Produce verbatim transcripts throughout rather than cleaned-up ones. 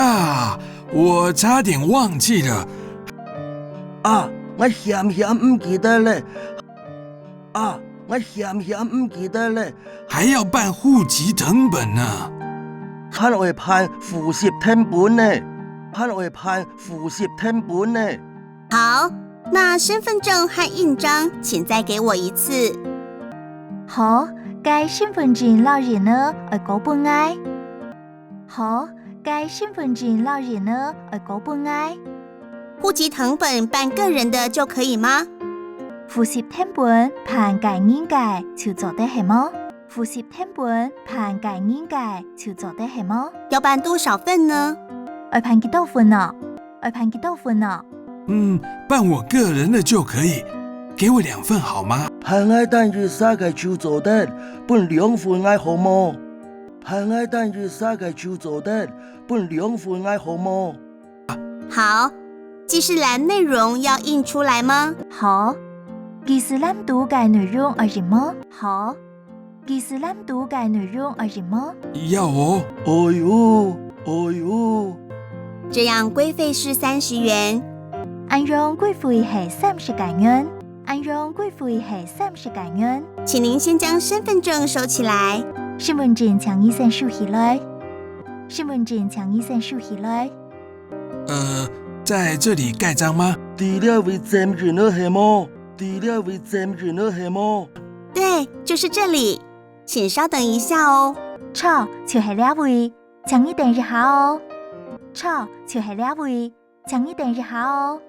啊，我差点忘记了。啊，𠊎險險毋記得咧。啊，𠊎險險毋記得咧。还要办户籍誊本呢。還愛辦户籍誊本呢。還愛辦户籍誊本呢。好，那身份证和印章请再给我一次。好，該身份證摎印仔愛過分𠊎。好，該身份證摎印仔愛過分𠊎。户籍誊本办个人的就可以吗？户籍誊本辦个人个就做得係無？戶籍誊本辦个人个就做得係無？要办多少份呢？愛辦幾多份呢？愛辦幾多份呢？嗯，办我个人的就可以，给我两份好吗？辦𠊎單一儕个就做得，分兩份𠊎好無？辦𠊎單一儕个就做得，分兩份𠊎好無？好，記事欄內容要印出來嗎？好，記事欄肚个內容愛印無？好，記事欄肚个內容愛印無？要哦。哎喲，哎喲。这样規費是三十元。恁樣規費係三十个銀。恁樣規費係三十个銀。请您先将身份证收起来。身份證請你先收起來。身份證請你先收起來。呃，在这里盖章吗？在這位簽印仔係無？在這位簽印仔係無？对，就是这里，请稍等一下哦。著，就係這位，請你等一下哦。著，就係這位，請你等一下哦。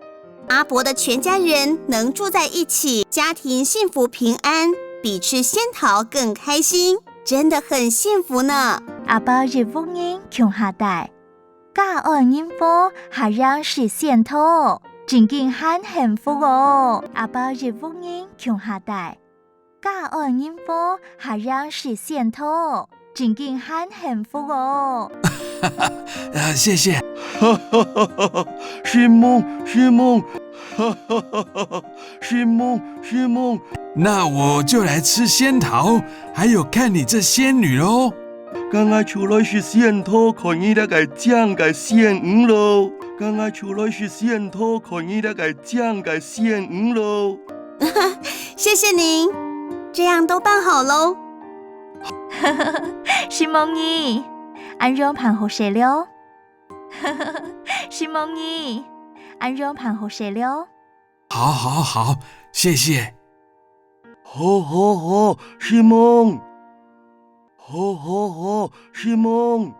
阿伯的全家人能住在一起，家庭幸福平安，比吃仙桃更开心，真的很幸福呢。阿伯一屋人共下戴，家安人和，還贏食仙桃，真經還幸福哦。阿伯一屋人共下戴，家安人和，還贏食仙桃，真經還幸福哦。呃，谢谢。承蒙，承蒙。承蒙，承蒙。那我就来吃仙桃，还有看你这仙女喽。該𠊎就來食仙桃，看你這个靚个仙女囉。該𠊎就來食仙桃，看你這个靚个仙女囉。谢谢您，这样都办好喽。承蒙你，恁樣辦好勢了。承蒙你，恁樣辦好勢了。好，好，好，谢谢。好，好，好，承蒙。好，好，好，承蒙。